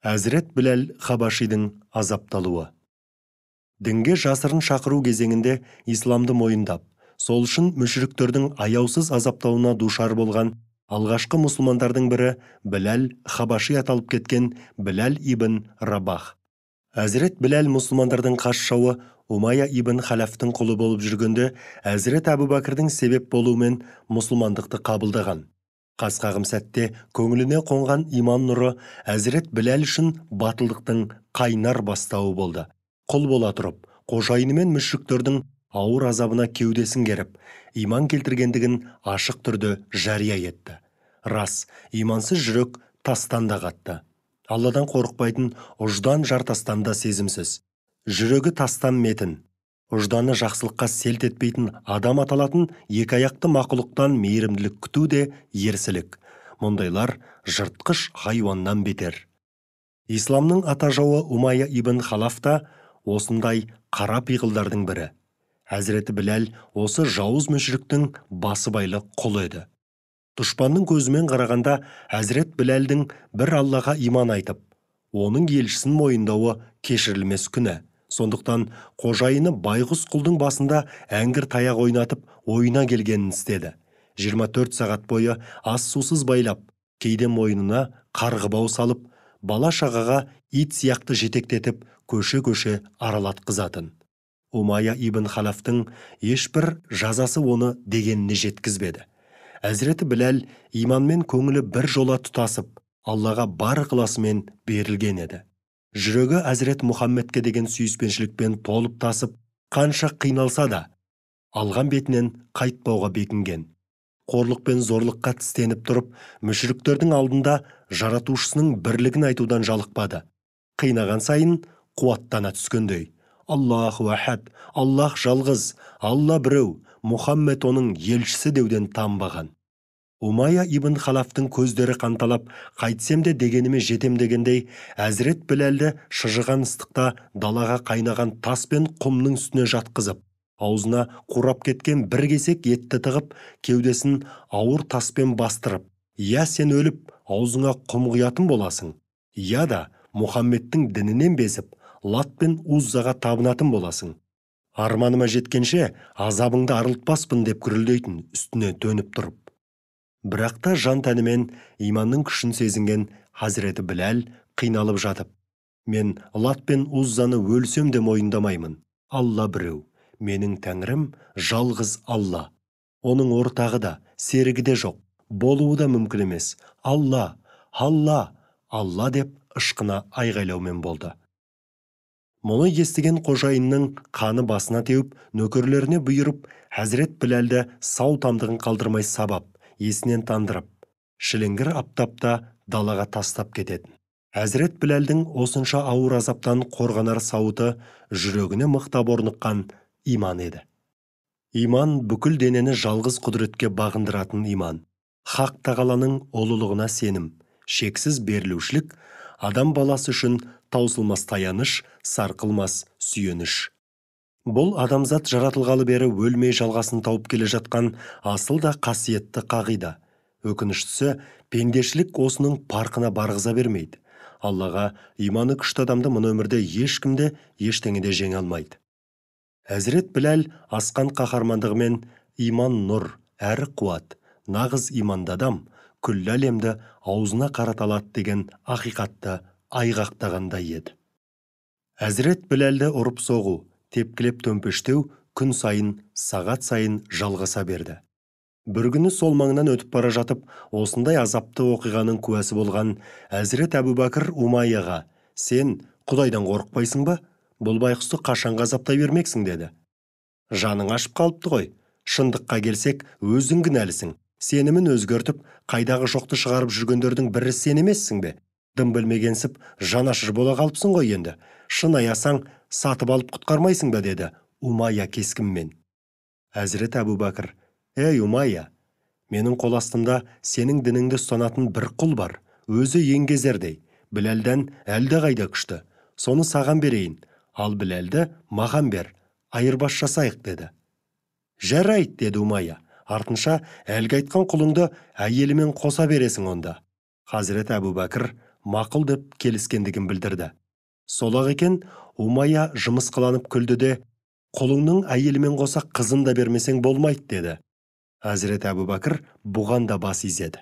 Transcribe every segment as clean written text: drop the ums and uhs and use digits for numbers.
Әзірет Біләл Хабашидің азапталуы. Дінге жасырын шақыру кезеңінде исламды мойындап, сол үшін мүшриктердің аяусыз азаптауына душар болған алғашқы мұсылмандардың бірі Біләл Хабаши аталып кеткен Біләл ибн Рабах. Әзірет Біләл мұсылмандардың қас жауы Умайя ибн Халафтың құлы болып жүргенде, Әзірет Әбубәкірдің себеп болуымен мұсылмандықты қабылдаған. Қас-қағым сәтте көңіліне қонған иман нұры Әзірет Біләл үшін батылдықтың қайнар бастауы болды. Құл бола тұрып, қожайынымен мүшриктердің ауыр азабына кеудесін керіп, иман келтіргендігін ашық түрде жария етті. Рас, имансыз жүрек тастан да қатты. Алладан қорықпайтын ұждан жартастан да сезімсіз. Жүрегі тастан метін, ұжданы жақсылыққа селт етпейтін адам аталатын екі аяқты мақұлықтан мейірімділік күту де ерсілік. Мұндайлар жыртқыш хайуаннан бетер. Исламның ата жауы Умайя ибн Халаф та осындай қара пиғылдардың бірі. Әзіреті Біләл осы жауыз мүшриктің басыбайлы құлы еді. Дұшпанның көзімен қарағанда Әзірет Біләлдің бір Аллаға иман айтып, оның елшісін мойындауы кешірілмес күнә. Сондықтан қожайыны байғұс құлдың басында әңгір таяқ ойнатып, ойына келгенін істеді. 24 сағат бойы ас сусыз байлап, кейде мойнына қарғыбау салып, бала шағаға ит сияқты жетектетіп, көше-көше аралатқызатын. Умайя ибн Халафтың ешбір жазасы оны дегеніне жеткізбеді. Әзіреті Біләл иманмен көңілі бір жола тұтасып, Аллаға бар ықыласымен берілген еді. Жүрегі Әзірет Мұхаммедке деген сүйіспеншілікпен толып тасып, қанша қиналса да, алған бетінен қайтпауға бекінген. Қорлық пен зорлыққа тістеніп тұрып, мүшриктердің алдында жаратушысының бірлігін айтудан жалықпады. Қинаған сайын қуаттана түскендей. Аллаху ахад, Аллах жалғыз, Алла біреу, Мұхаммед оның елшісі деуден танбаған. Умайя ибн Халафтың көздері қанталап, қайтсем де дегеніме жетем дегендей, Әзірет Біләлді шыжыған ыстықта далаға қайнаған тас пен құмның үстіне жатқызып, аузына қурап кеткен бір кесек етті тығып, кеудесін ауыр таспен бастырып, «Я сен өліп, аузыңа құм құятын боласың, я да Мұхаммедтің дінінен безіп, Лат пен Уззаға табынатын боласың. Арманыма жеткенше азабыңды арылтпаспын» деп күрілдейтін үстіне төніп тұрып. Бірақ та жан тәнімен иманның күшін сезінген Хазіреті Біләл қиналып жатып, «Мен Лат пен Уззаны өлсем де мойындамаймын. Алла біреу, менің тәңірім жалғыз Алла. Оның ортағы да, серігі де жоқ, болуы да мүмкін емес. Алла, Алла, Алла» деп ышқына айғайлаумен болды. Мұны естіген қожайынның қаны басына теуіп, нөкерлеріне бұйырып, Хазірет Біләлді сау тамдығын қалдырмай сабап, есінен тандырып, шіліңгір аптапта далаға тастап кететін. Әзірет Біләлдің осынша ауыр азаптан қорғанар сауыты жүрегіне мықтап орныққан иман еді. Иман бүкіл денені жалғыз құдіретке бағындыратын иман. Хақ тағаланың ұлылығына сенім, шексіз берілушілік, адам баласы үшін таусылмас таяныш, сарқылмас сүйеніш. Бұл адамзат жаратылғалы бері өлмей жалғасын тауып келе жатқан асыл да қасиетті қағида. Өкініштісі, пендешілік осының парқына барғыза бермейді. Аллаға иманы күшті адамды мұны өмірде ешкімде ештеңеде жеңе алмайды. Әзірет Біләл асқан қаһармандығымен иман нұр, әрі қуат, нағыз иманды адам күллі әлемді аузына қарата алады деген ақиқатты айғақтағандай еді. Әзірет Біләлді ұрып соғу, тепкілеп төмпештеу күн сайын, сағат сайын жалғаса берді. Бір күні сол маңнан өтіп бара жатып, осындай азапты оқиғаның куәсі болған Әзірет Әбубәкір Умайяға, «Сен Құдайдан қорықпайсың ба? Бұл байғұсты қашанға азаптай бермексің?» деді. «Жаның ашып қалыпты ғой, шындыққа келсек, өзің кінәлісің. Сенімін өзгертіп, қайдағы жоқты шығарып жүргендердің бірі сен емессің бе? Дым білмегенсіп, жанашыр бола қалыпсың ғой енді. Шын аясаң, сатып алып құтқармайсың ба?» деді Умайя кескінмен. Әзірет Әбубәкір, «Ей, Умайя, менің қол астымда сенің дініңді ұстанатын бір құл бар, өзі еңгезердей, Біләлден әлдеқайда күшті, соны саған берейін, ал Біләлді маған бер, айырбас жасайық» деді. «Жарайды», деді Умайя, «артынша әлгі айтқан құлыңды әйелімен қоса бересің онда». Хазірет Әбубәкір мақұл деп келіскендігін білдірді. Сол-ақ екен, Умайя жымысқыланып күлді де, құлыңның әйелімен қоса қызын да бермесең болмайды деді. Әзірет Әбубәкір бұған да бас изеді.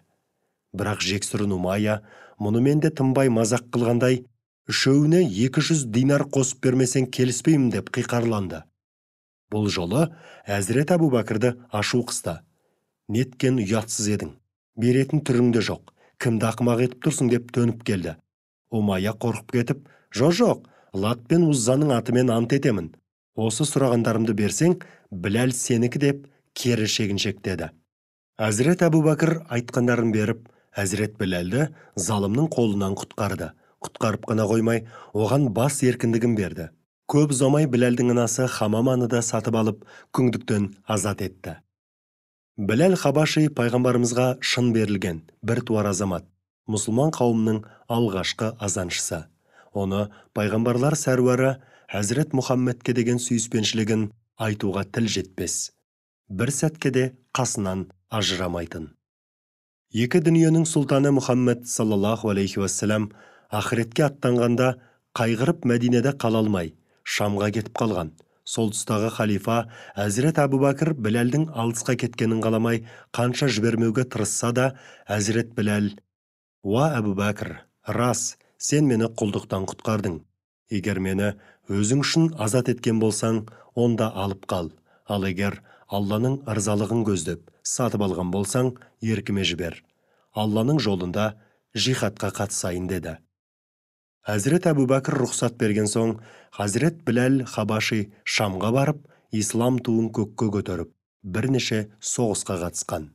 Бірақ жексұрын Умайя мұнымен де тынбай мазақ қылғандай, үшеуіне 200 динар қосып бермесең келіспеймін деп қиқарланды. Бұл жолы Әзірет Әбубәкірді ашу қысты. Неткен ұятсыз едің, беретін түрің де жоқ, кімді ақымақ етіп тұрсың деп төніп келді. Умайя қорқып кетіп, жоқ, Лат пен Уззаның атымен ант етемін. Осы сұрағандарымды берсең, Біләл сенікі деп кері шегіншектеді. Әзірет Әбубәкір айтқандарын беріп, Әзірет Біләлді залымның қолынан құтқарды. Құтқарып қана қоймай, оған бас еркіндігін берді. Көп ұзамай Біләлдің анасы Хамаманы да сатып алып, күңдіктен азат етті. Біләл Хабаши пайғамбарымызға шын берілген бір туар азамат, мұсылман қауымының алғашқы азаншысы. Оны пайғамбарлар сәруары Хазірет Мұхаммедке деген сүйіспеншілігін айтуға тіл жетпес. Бір сәтке де қасынан ажырамайтын. Екі дүниенің сұлтаны Мұхаммед саллаллаху алейхи уассалам ақыретке аттанғанда қайғырып Мәдинеде қала алмай, Шамға кетіп қалған. Сол тұстағы халифа Әзірет Әбубәкір Біләлдің алысқа кеткенін қаламай, қанша жібермеуге тырысса да, Әзірет Біләл: «Уа Әбубәкір, рас, сен мені құлдықтан құтқардың. Егер мені өзің үшін азат еткен болсаң, онда алып қал. Ал егер Алланың ырзалығын көздеп, сатып алған болсаң, еркіме жібер. Алланың жолында жихадқа қатысайын» деді. Әзірет Әбубәкір рұқсат берген соң, Хазірет Біләл Хабаши Шамға барып, ислам туын көкке көтеріп, бірнеше соғысқа қатысқан.